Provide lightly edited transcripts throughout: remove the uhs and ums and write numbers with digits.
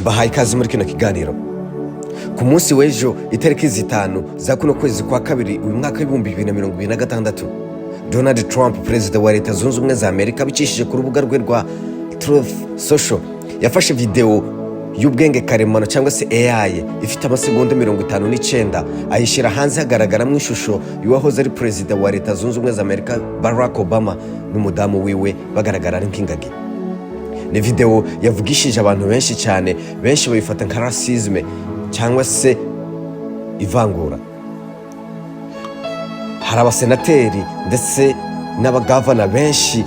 Mbahaye ikaze muri kino kiganiro. Ku munsi w'ejo, itariki 5 za kuno kwezi kwa kabiri, uyu mwaka w'2026, Donald Trump, perezida wa Leta Zunze Ubumwe za Amerika, abicishije ku rubuga rwe rwa Truth Social, yafashe videwo y'ubwenge karemano cyangwa se AI ifite amasegonda 59, ayishyira hanze, hagaragaramo ishusho y'uwahoze ari perezida wa Leta Zunze Ubumwe za Amerika Barack Obama n'umudamu wiwe bagaragara ari nk'ingagi. Ni videwo yavugishije abantu benshi cyane, benshi bayifata nka racisme cyangwa se ivangura. Hari abasenateri ndetse n'abagavana benshi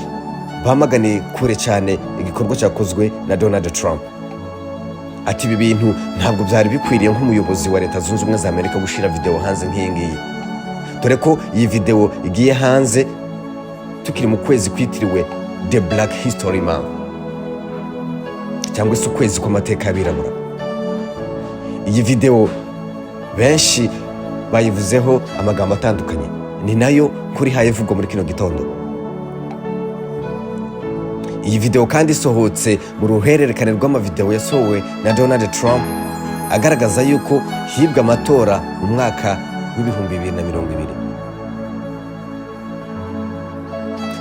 bamaganiye kure cyane igikorwa cyakozwe na Donald Trump. Ati: "Ibi bintu ntabwo byari bikwiriye nk'umuyobozi wa Leta Zunze Ubumwe za Amerika gushyira videwo hanze nk'iyi ngiyi, dore ko iyi videwo igiye hanze tukiri mu kwezi kwitiriwe The Black History Month, cyangwa se ukwezi kw'amateka y'abirabura." Iyi videwo benshi bayivuzeho amagambo atandukanye, ni nayo kuri hayivugwa muri kino gitondo. Iyi videwo kandi isohotse mu ruhererekane rw'amavidewo yasohowe na Donald Trump agaragaza yuko hibwe amatora mu mwaka w'2020.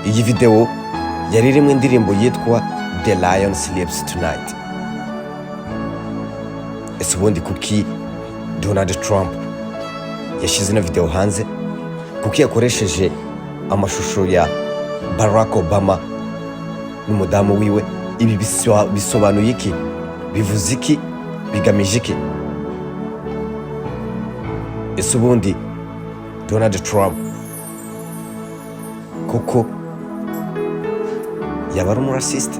Iyi videwo yari irimo indirimbo yitwa "The Lion Sleeps Tonight". Ese ubundi kuki Donald Trump yashyize ino videwo hanze? Kuki yakoresheje amashusho ya Barack Obama n'umudamu wiwe? Ibi bisobanuye iki? Bivuze iki? Bigamije iki? Ese ubundi Donald Trump koko yaba ari umurasisite?